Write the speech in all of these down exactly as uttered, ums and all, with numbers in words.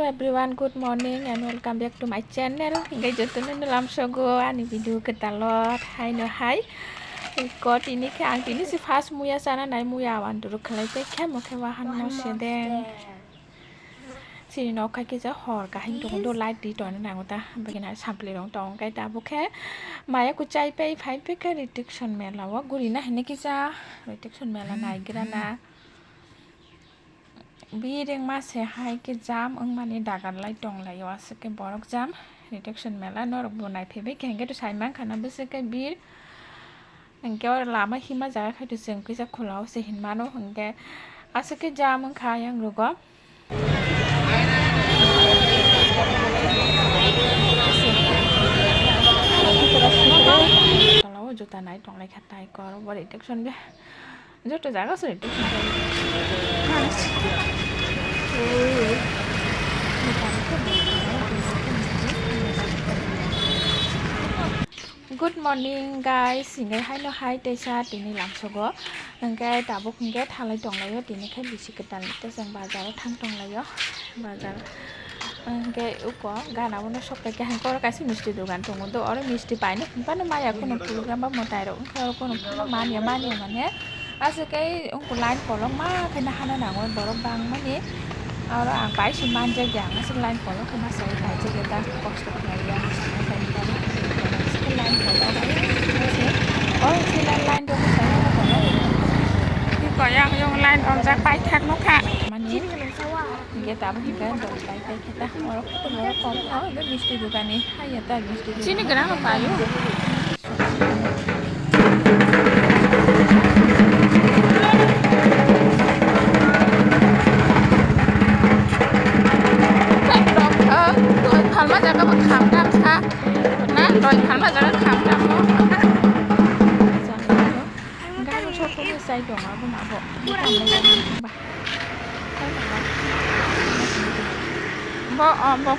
Everyone, good morning and welcome back to my channel. Hingke jotono no lamsogo ani video kwtalo haino hai. Ko tini khe ang tini si first muya chana nai, muya awan duru khlai tei khe mo khe wahan mo sedeng. Sini nok khai kisa hor kahim tongo do, light di tongna nango ta, bagina sampli rong tong kai ta bo khe maya kuchai pai phai pe khe Ritikson mela o guri na hini kisa Ritikson mela nai gira na. Bireng ma se hai khe jam wngmani dagar lai tong lai o, aswk khe borok jam Ritikson mela norok bo nai phai bai khe hingke to sai mankha na bwswk khe bir. Hingke oro lama hima jaga khai to chwng kisa khulao se hinmano, hingke aswk khe jam wngkha ayang rogo. Tola o juta nai tong lai kha tai kor bo Ritikson be joto jaga se Ritikson. Good morning, guys. Hingke haino hai teisa tini lamsogo. Hingke tabuk hingke thalai tonglaio, tini khe bisi kwtal tei chwng bazar o thang tonglaio. Bazar hingke uko gana bono sok pai khe hangkhe oro kaisa misti dogan tongo do, oro misti paino hinphano maya kheno program ba mwtai rok wngkha, oro kheno manya manya mane. Aswk khe wngkha line kolokma khe nahana nango borok bangmani. Oro ang pai se manjak ya, ang aswk line kolok khe masa pai jak ya, da kosto khlai ya, ang sakha pai ni bagwi. Aswk khe line kolok, oro se line rok masa kolok. Tei koi ang yung line rongjak paithak nukha. Mani, hingke tabuk hingke dol pai pai khe ta, oro kotor oro kom no, hingke misti dogani haiya ta misti dogani. Chini gwnang rok paio. Doi phalma jaga bo kham dam kha. Na, doi phalma jaga kham dam mo. Gari sokoni sai dong abo na bo. Bo, oh, bo.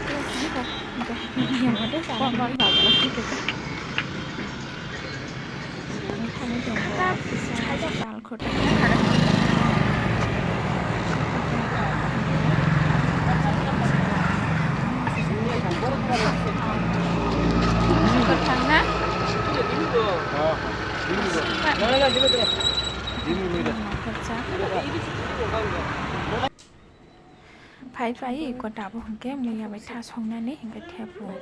Phai phai iko tabuk hingke muya bai tha songnani hingke thepung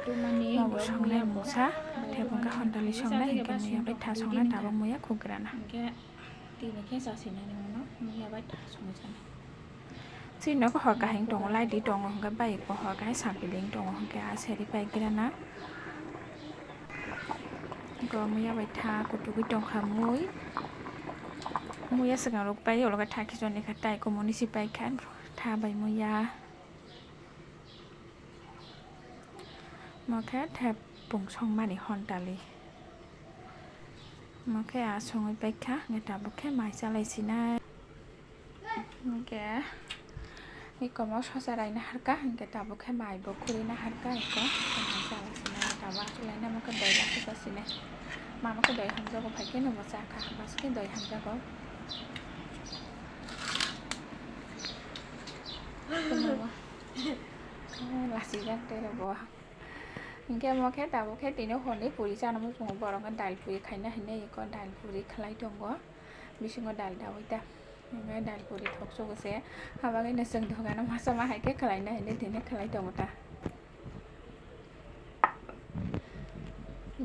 nobo songnai mungsa thepung khe hontali songnai hingke muya bai tha songna tabuk muya khugrana. Tini khe chasinani mano muya bai tha songwi chana. Chini nogo hor kahing tongo, light di tongo, hingke bike bo hor kahing sapiling tongo, hingke a seri bike gana. Go muya bai tha kutugwi tongkha mui. Muya swkang rok pai ulo khe tha khichon ni kha tai komoni si pai kha tha bai muya. Mo khe thep pungsong mani hontali. Mo khe a songwi paikha, hwnkhe tabuk khe mai chalai sinai. Hwnkhe ikomo sosa raina harkha, hwnkhe tabuk khe mai bo khurina harkha, iko mai chalai sinai. Tabuk achuk laina mo khe doi lakhwsa sinai. Mama khe doi hamjago, phai khe nungbo chakha, bas khe doi hamjago. Lasijak tei rw bo. Hingke omo khe tabuk khe tini horni puri chana muchungo, borok khe dal puri khaina hinwi eko dal puri khlai tongo, bisingo dal daui ta, hingke dal puri thok sogo se, habagwi no chwng dogano masa ma hai khe khlaina hinwi tini khlai tongo ta.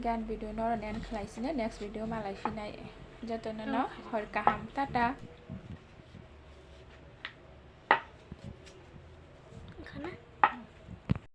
Gan video norok ni khlai sini, next video malai phinai, jotono no hor kaham, tata.